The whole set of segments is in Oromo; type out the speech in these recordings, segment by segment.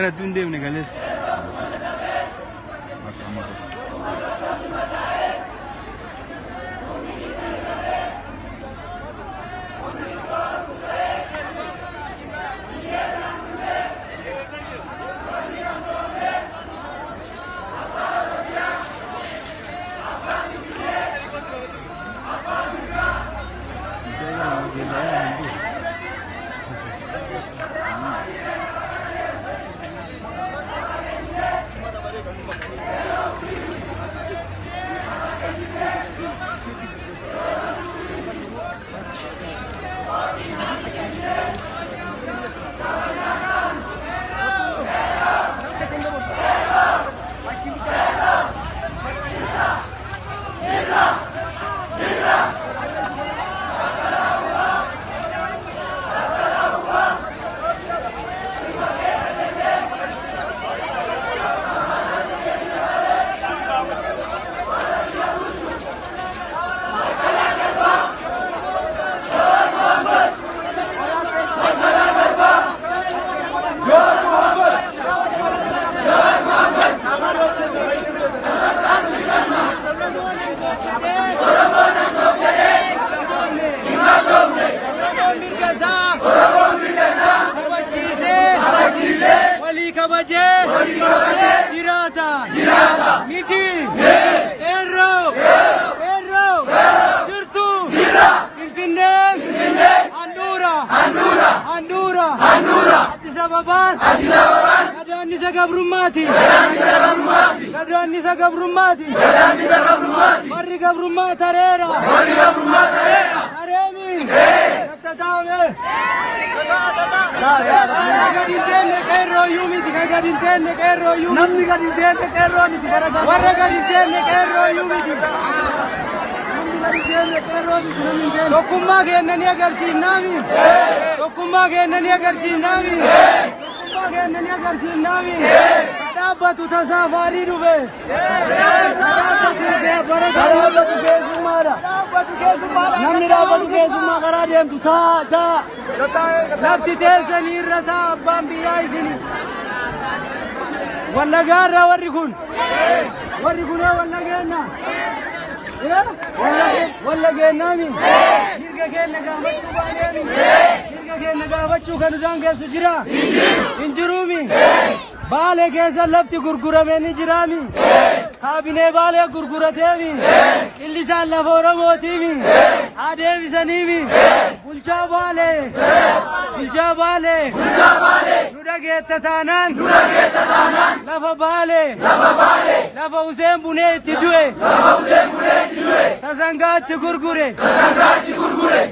Irratti hin deemne galeessa. Bakka amma tokko. Walii kabajee jiraata miti qeerroo qeerroo jirtu Finfinneen handhuura handhuura Addis Ababaan gadaannisa gabrummaati gadaannisa gabrummaati warri gabrummaa tareera tareemi tattaame gadi hin teenne qeerroo iyyuu miti kan gadi hin teenne qeerroo iyyuu Namni gadi hin teenne qeerroo miti bara kana. Warra gadi hin teenne qeerroo iyyuu miti. Namni gadi hin teenne qeerroo miti namni hin teenne. Tokkummaa keenya ni agarsiifnaami. Tokkummaa keenya ni agarsiifnaami. Tokkummaa keenya ni agarsiifnaami. Dhaabbatu tasaa faarii dhufe. Dhaabbatu keessummaadha. Namni dhaabbatu keessummaa karaa deemtu taa taa. Lafti teessanii irra taa abbaan biyyaa isini. Wallagaarra warri kun. Warri kunoo wallageenna. Wallageennaami. Mirga keenya gaafachuu baaneemi. Mirga keenya gaafachuu kan isaan geessu jira. Hin jiruumi. Baalee keessa lafti gurgurame ni jiraami. Kaabinee Baalee gurgurateemi. Qillisaan lafa Oromootiimi. Haa deebisaniimi. Bulchaa Baalee. Bulchaa Baalee. Nu dhageetta taanaan. Lafa Baalee. Lafa Huseen Bunee itti du'e. Tasangaa itti gurgure.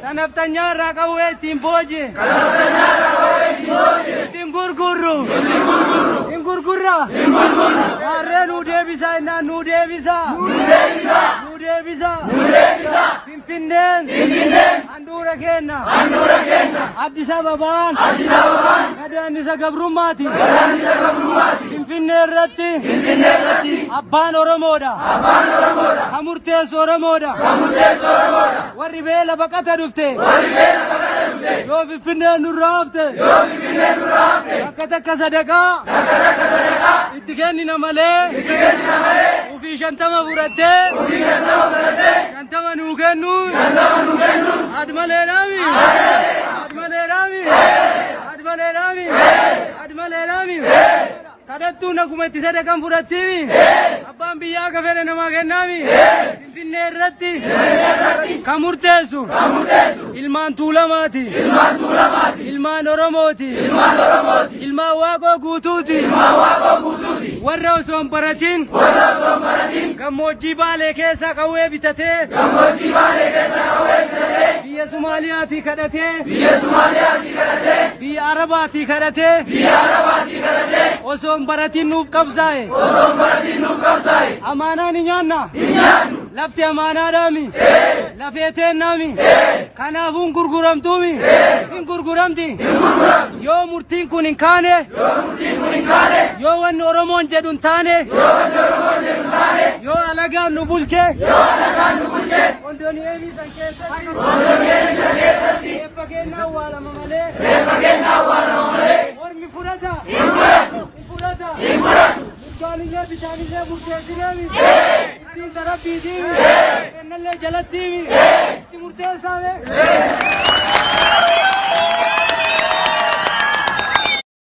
Tanaftanyaa irraa qawwee ittiin booji'e. Ittiin gurgurru. Hin gurgurra. Maarree nuu deebisaa innaan nuu deebisaa. Nuu deebisaa. Finfinneen. Handhuura keenna. Addis Ababaan. Gadaannisa gabrummaati. Finfinnee irratti. Abbaan Oromoodha. Kan murteessu Oromoodha. Warri beela baqata dhufte. Yoo Finfinneen nurraa hafte. Takka takka sadaqaa. Itti kennina malee. Ofii 50 fudhattee. 50 nuu kennu. Ati malee dhaami. Ati malee dhaami. Ati malee dhaami. Ati malee dhaami. Kadhattuun akkuma itti sadaqan fudhattiimi. Abbaan biyyaa akka fedhe namaa kennaami. Finfinnee irratti kan murteessu ilmaan Tuulamaati. Ilmaan Oromooti. Ilmaan Waaqoo guutuuti. Warra osoo hin baratin gammoojjii Baalee keessaa qawwee bitatee biyya Sumaaliyaatii kadhatee biyya Arabaatii kadhatee osoo hin baratin nuuf qabsaa'e. Amaanaa ni nyaanna. Lafti amaanaadhaami. Lafee teennaami. Kanaafuu hin gurguramtuumi. Hin gurguramti. Yoo murtiin kun hin kaane. Yoo wanni Oromoon jedhu hin taane. Yoo alagaan nu bulche. Kondooniyeemii san keessatti. Reeffa keenya awwaalama malee. Ormi fudhata. Mirgaanillee bitaanillee murteessineemi. Ittiin tarabbiitiimi. Kennallee jalattiimi. Itti murteessaame.